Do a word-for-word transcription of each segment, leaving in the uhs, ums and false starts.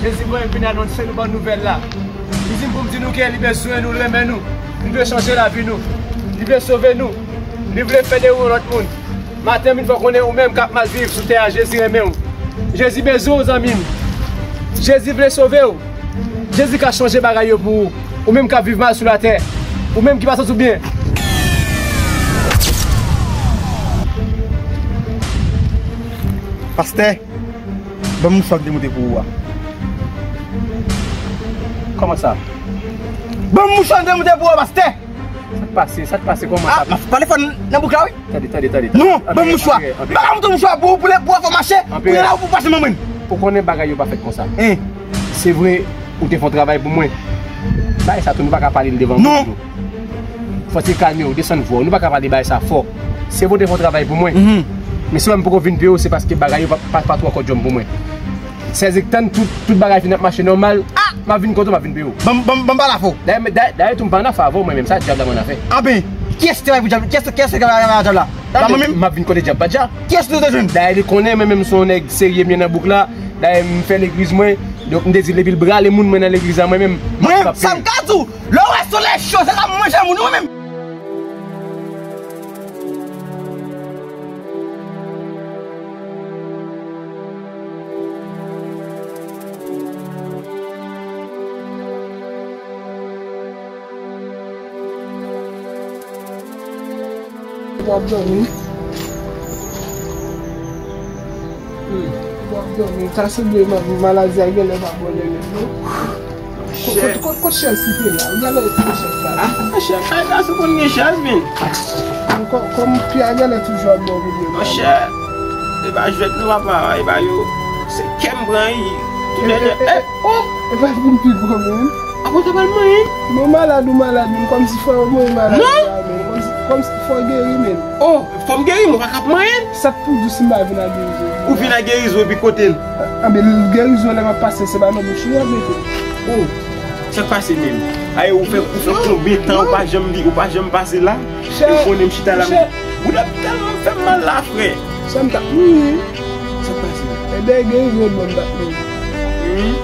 Jezi voye m vin anonse nou bòn nouvèl la. Li di m pou m di nou ke li bezwen nou, li renmen nou. Li vle chanje lavi nou. Li vle sove nou. Li vle fè de ou yon lòt moun. Maten, m vin fè w konnen ou menm k ap mal viv sou tè a, Jezi renmen w. Jezi bezwen w, zanmi m. Jezi vle sove w. Jezi ka chanje bagay yo pou ou. Ou menm k ap viv mal sou latè. Ou menm ki pa santi w byen. Pastè, ban m mouchwa m te moute pou ou a. Kòman sa? Ban m mouchwa m te moute pou ou a, pastè! Sa k pase? Sa k pase? Kòman sa? Ah, m ap pale fò nan bouk la, wi. Tande, tande, tande, tande. Non, ban m mouchwa. M pa ka moute mouchwa pou ou, pou lè, pou afè mache, pou lè la ou pou pase manman. Ou konnen bagay yo pa fèt konsa. Hein. Se vre, ou te fè yon travay pou mwen. Bagay sa tou, nou pa ka pale l devan moun. Fò w te kalme w, desann vwa w. Nou pa ka pale bagay sa fò. Se vre w te fè yon travay pou mwen. Men si wè m poko vin peye w, se paske bagay yo pa, pa, pa twò kòdjòm pou mwen. Sèzik tann tout, tout bagay fin ap mache nòmal. M ap vin kote w, m ap vin peye w. Ban m, ban m, ban m pale avè w. Dayè, dayè, dayè tou m pa nan afè avè w mwen menm. Sa dyab la mwen afè. Anben, kiyès te bay pou dyab? Kiyès, kiyès te bay dyab la? Pa mwen menm? M ap vin kote dyab pa dyab. Kiyès nou te jwenn? Dayè, li konnen mwen menm se yon nèg serye m ye nan bouk la. Dayè, m fè legliz mwen. Donk, m te di l epi l brale moun mwen nan legliz la mwen menm. Mwen, sa m ka di w, lè w wè sou lè cho, se sa m manje moun mwen menm. W ap dòmi. Hmm. W ap dòmi. Ta sanble ma-, maladi a genlè pa bon menm non. Kot, kot, kot, kot chèz ki te la? Ou genlè ret sou chèz la. Ah, monchè, kay la sou konn gen chèz, men. Kò-, kòm pye a genlè toujou ap bon pou mwen. Monchè, e pa jwèt non, papa, e pa yo. Se kè m pran, wi. Tout lè, eh, eh, oh! E pa vin pi gwo, men. Apa w ta pral manyen? Bon, malad ou malad, men kòmsi fò w manyen malad la, men. Kòmsi, kòmsi fò w geri, men. Oh, fò m geri, mwen pa ka ap manyen. Sa k pou di si m pa vin a gerizon? Ou vin a gerizon epi kote l? A, a, men gerizon lè m ap pase, se pa nan bouch ou w ap mete. Oh, sa k pase menm? Ay, ou fè, ou fè konbyen tan ou pa janm di, ou pa janm pase la? Chè, e konnen m chita la, monchè. Bouda tèlman fè m mal la, frè. Sa m t ap mouri. Sa k pase? Ebyen, gerizon bon m t ap mouri. Hmm.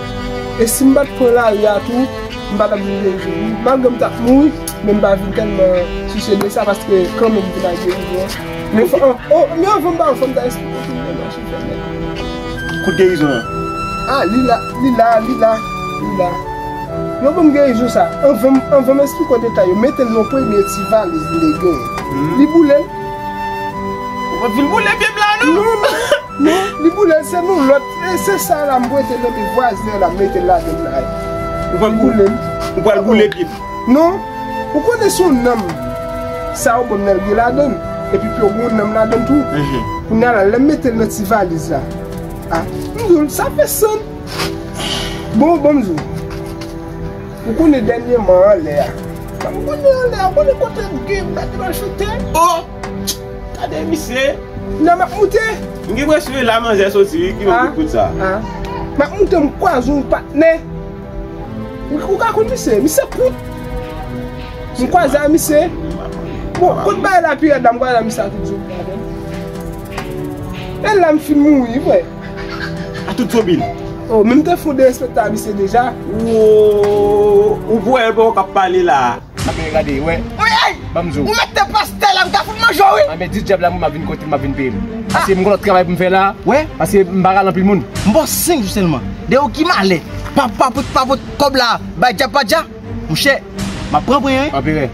E si m pa t pran lari a tou, m pa t ap vin gerizon. Malgre m t ap mouri, men m pa vin tèlman sise de sa, paske kanmenm m vin a gerizon. Men fò, oh, men anvan m pale, fò m ta esplike w tout demanch. Kout gerizon an. Ah, li la, li la, li la, li la. Yo ban m gerizon sa. Anvan m, anvan m esplike w detay yo, mete l nan premye ti valiz li te genyen. Hmm. Li boule l. Ou pa t vin boule pye m la, non? Non, non, non, li boule l, se nou lòt. E se sa la m prete nan men vwazen an la, m mete l ladan l la. Ou pral boule l. Ou pral boule pye m. Non, ou konnen se yon nanm. Sa yo ban m nan l gen ladan l. Epi pye w gen yon nanm ladan l tou. Mhm. Kounye a la, lè m mete l nan ti valiz la. Ah, m di w, sa fè san. Bon, bon, m di w. Ou konnen dènyèman anlè a. M konnen anlè a, ou konnen kote m gen, m mete m al sou tè. Oh! Gade misye. Nan m ap moute. M gen presyon e la manzè soti, wi, ki yon kout sa. Ah. M ap moute, m kwaze yon patnè. Ou ka konn misye, misye kout. M kwaze a misye. Bon, kout bay la, pirèd la, m kwaze a misye a tout zobya. E la m fin mouri, vre. A tout zobya. Oh, men m te fou derespekte a misye deja. Ou, ou bwè bon k ap pale la. Anben, gade, wè. Wi, ay! Ban m di w. Ou mèt te pastè la, m ta fout manje w, wi. Anben, di dyab la, mwen, m ap vin kote l, m ap vin peye l. Paske m gen lòt travay pou m fè la. Wè? Paske m pa ka al anpil moun. M ba w senk jou sèlman. Dèyè w ki malè. Pa, pa pot, pa pot kòb la. Bay dyab pa dyab. Monchè, m ap pran pwen, wi. Anperè.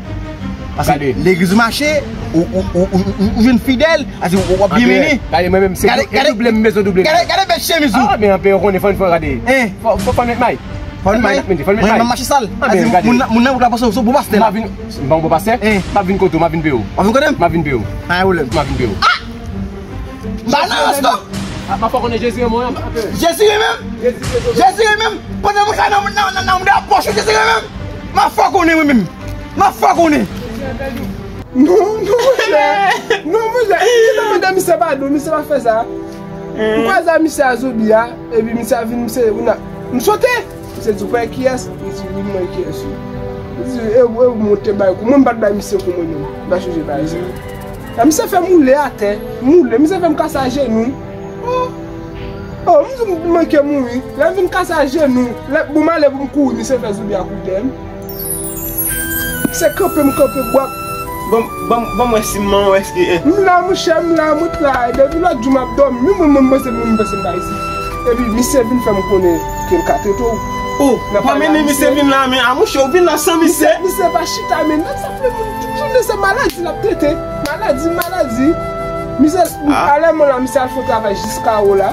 Paske legliz ou mache, ou, ou jwenn fidèl, paske w ap byen mennen. Gade, mwen menm, se dou-, e double m bezwen double. Gade, gade bèl chemiz ou. Ah, men anperè, ou konnen, fò n fò gade. Fò, fò, fò n met may. Fò l bay. Mwen, mwen mache sal. Anben, gade. Moun nan, moun nan, ou la panse, ou bon pastè la. M ap vin, m bon, bon pastè. M ap vin kote w, m ap vin peye w. W ap vin kote m? M ap vin peye w. Pa gen pwoblèm. M ap vin peye w. Ah! M pa nan rans non. M ap fè w konnen Jezi renmen w, anpè. Jezi renmen m? Jezi renmen m? Pandan mwen sa nan, nan, nan, nan, nan pòch ou, Jezi renmen m? M ap fè w konnen mwen menm. M ap fè w konnen. Non, non, monchè. Non, monchè. Li te mande misye padon, misye pa fè sa. M kwaze a misye a zobya, epi misye a vin, misye, ou nan, m sote. Misye di, "Ou pa wè kiyès?" M di, "Wi, m wè kiyès, wi." Li di, "E, e, monte bay kou." Mwen, m pa t bay misye kou mwen menm. M pa chonje bagay sa. Sa misye fè m woule atè. M woule. Misye fè m kase ajenou. Oh! Oh, m di w m manke mouri. Lè m vin kase ajenou, lè pou m ale pou m kouri, misye fè zonbi a kouri dèyè m. Se kanpe m kanpe bwap. Ban m, ban m, ban m wè si m manman w èske. M la, monchè, m la, mwen la. Depi lòt jou m ap dòmi, menm mwen, mwen, mwen panse, mwen, mwen panse m pa isit. Epi misye vin fè m konnen ke l ka trete w. Oh, pa mennen misye vin la, men, a, monchè, ou vin la san misye. Misye, misye pa chita, men, nan sa vle moun, tout jounen se maladi l ap trete. Maladi, maladi. Misye, alè mwen la, misye al fè travay jiska wo la.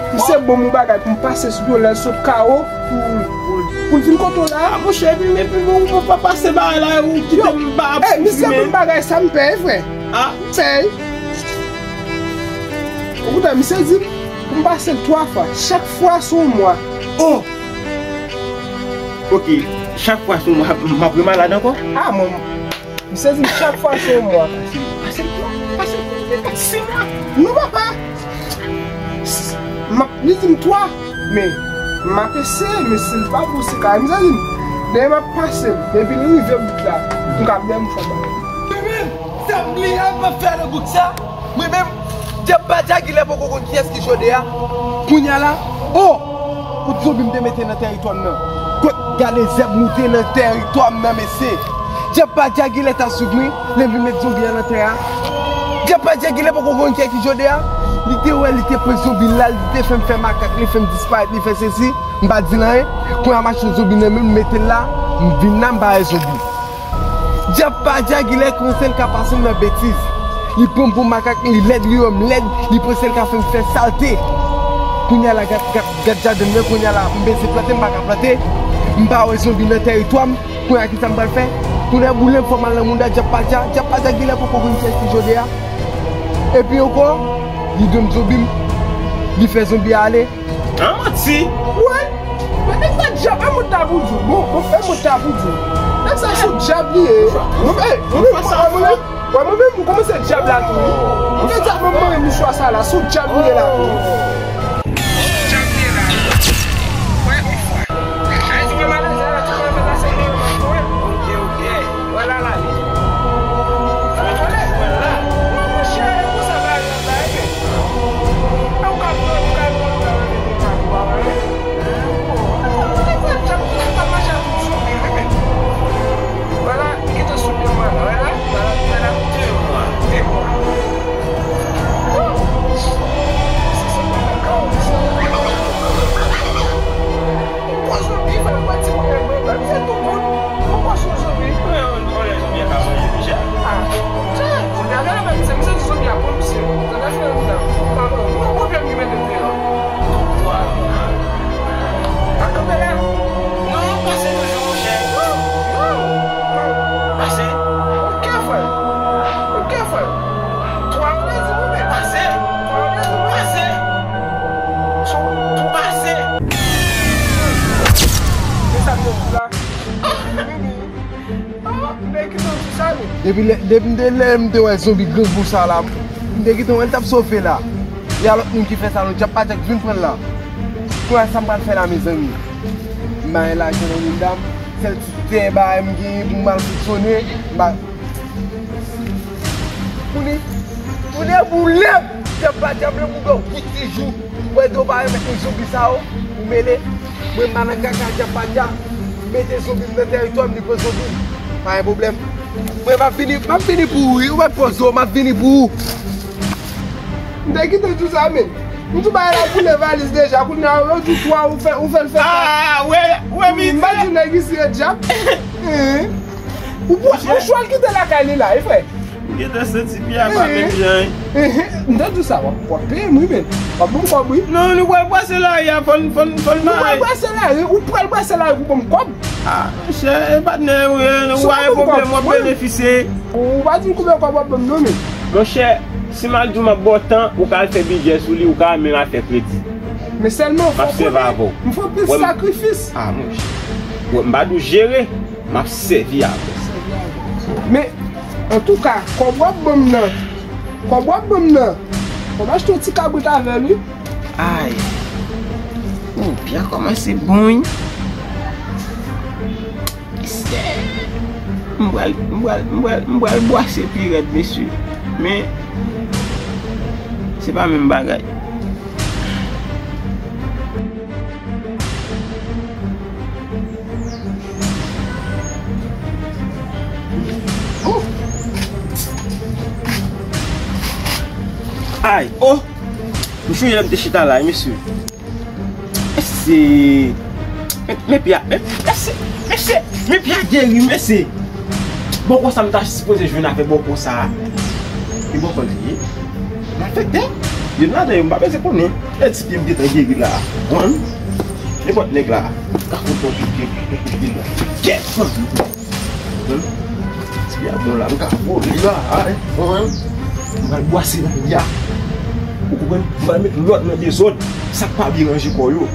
Misye ban m yon bagay pou m pase sou pye w lè l sot kawo pou, pou, pou l vin kote w la. A, monchè, epi, epi, ou pa pase bagay la, ou kite m ba ap. Misye ban m bagay sa m pè, frè. A. M pè. Ou konprann, misye di m pou m pase l twa fwa. Chak fwa se yon mwa. Oh! Ok, chak fwa se yon mwa, m ap remalad ankò? A, mwen, misye di m chak fwa se yon mwa. Pase l twa, pase l twa, pase l twa, sis mwa. Non, papa. M ap, li di m twa, men m ap eseye, men si l pa bon, se ka misye di m. Demen m ap pase l, depi l rive bout la, m ka bèm fò ba. Demen, sa m li a, m ap fè nan bout sa. Mwen menm, Dyab pa Dyagilè poko konn kiyès ki Jode a. Kounye a la, oh! Kot zonbi m te mete nan tèritwa m nan. Kot gade zèb moute nan tèritwa m nan, mesye. Dyab pa Dyagilè t ap swiv mwen, lè m vin met zonbi a nan tè a. Dyab pa Dyagilè poko konn kiyès ki Jode a. Li te wè, li te pran zonbi l la, li te fè m fè makak, li fè m disparèt, li fè sesi. M pa di l anyen. Kounye a machin zonbi nan men m, m mete l la, m vin la, m pa wè zonbi. Dyab pa Dyagilè panse l ka pase m nan betiz. Li pran m pou makak, li lèd, li wè m lèd, li panse l ka fè m fè salte. Kounye a la, gad, gad, gad jaden mwen, kounye a la, m bezwen plante, m pa ka plante. M pa wè zonbi nan tèritwa m. Kounye a, kisa m pral fè? Kounye a, boule m fò m al nan mouda, Dyab pa Dya, Dyab pa Dyagilè poko konn kiyès ki Jode a. Epi ankò, li dwe m zonbi m. Li fè zonbi a ale. An manti! Wè! Men nèg sa dyab, e mwen ta pou di w. Bon, bon, e mwen ta pou di w. Nèg sa se yon dyab li ye. Mwen, e, mwen, mwen, mwen, mwen, mwen menm, mwen kòmanse dyab la tou, wi. Mwen te di a mwen mwen mouchwa sa la, se yon dyab li ye la tou. Dyab li ye la. Wè, yon fwa. Ay, ti wè malèz la, ti wè malèz la, se yon dyab, wè. Ok, ok. Wè la, la, li. Wè, wè la. Non, monchè, e konsa bagay la, bagay. Yon lè zonbi a ka manje, monchè. Ah, monchè, zonbi a genlè mèt misye, misye di zonbi a pran misye. Zonbi a fè yon moun nan. Pardon, yon pwoblèm ki mete m deyò. Twa moun. Pa kanpe la. Non, pase toujou, monchè. Non, non, non. Pase. Ok, frè. Ok, frè. Twa moun nan di mwen, men pase. Twa moun nan di mwen. Pase. Sou, sou pase. Se sa m te di la. Depi lè, depi m te, lè m te wè zonbi grangou sa la, m te kite wè l t ap sofe la. E a lòt moun ki fè sa, non, Dyab pa Dyak vin pran l la. Kounye a, sa m pral fè la, mezanmi? M bay lajan nan mouda m, sèl ti tè bagay m genyen pou m al fonksyone, m ba, Kounye, kounye a boule m, Dyab pa Dyak, m lè m ouvè w, wi, ti jou. Wè, do pa remèt nou zonbi sa yo, ou mele. Mwen, m pa nan kaka, Dyab pa Dyak. Mete zonbi m nan tèritwa m, li pran zonbi m. Pa gen pwoblèm. Mwen, m ap vini, m ap vini pou ou, wi. Ou mèt poze w, m ap vini pou ou. M te kite w di w sa, men. M di w bagay la boule valiz deja, kounye a, ou di twa, ou fè, ou fè l fè. Ah, wè, wè, m pa di w nèg isi e dyab. Ou pral, ou pral kite lakay li la, wi, frè. M gentan santi pye a pa menm jan, wi. M te di w sa, w ap, w ap peye m, wi, men. W ap ban m kòb, wi. Non, nou pral brase lari a, fò n, fò n, fò n mare. Nou pral brase lari, ou pral brase lari pou ban m kòb. Ah, monchè, e patnè, ou, ou pa gen pwoblèm, w ap benefisye. Ou pa di m konbyen kòb w ap ban m, non, men. Monchè, si m al di w m ap ba w tan, ou ka al fè bidjè sou li, ou ka menm al fè kredi. Men sèlman, fò w konnen, m fè anpil sakrifis. Ah, monchè. Wè, m pa di w jere. M ap sèvi avè w. Men, antouka, kòb w ap ban m nan, kòb w ap ban m nan, fò m achte yon ti kabrit avè l, wi. Ay. Ou byen kòmanse bon, wi. Mesye. M pral, m pral, m pral, m pral bwase pi rèd, mesye. Men, se pa menm bagay. Ay, oh! M sonje lè m te chita la, mesye. Mesye. Men, men pye a, men, mesye, mesye, men pye a geri, mesye. Bòkò sa m ta sipoze jwenn avè bòkò sa a. E bòkò li ye. M afekte. Youn ladan yo, m pa bezwen konnen. E ti pye m gentan geri la. Wan. Nenpòt nèg la. Ka fout yon pye, pye, pye, pye, pye la. Kèt! Ti pye a bon la, m ka vole la, a, hein. Wan. M pral bwase nan pye a. Ou konprann? M pral met lòd nan dezòd. Sa k pa byen ranje kò yo.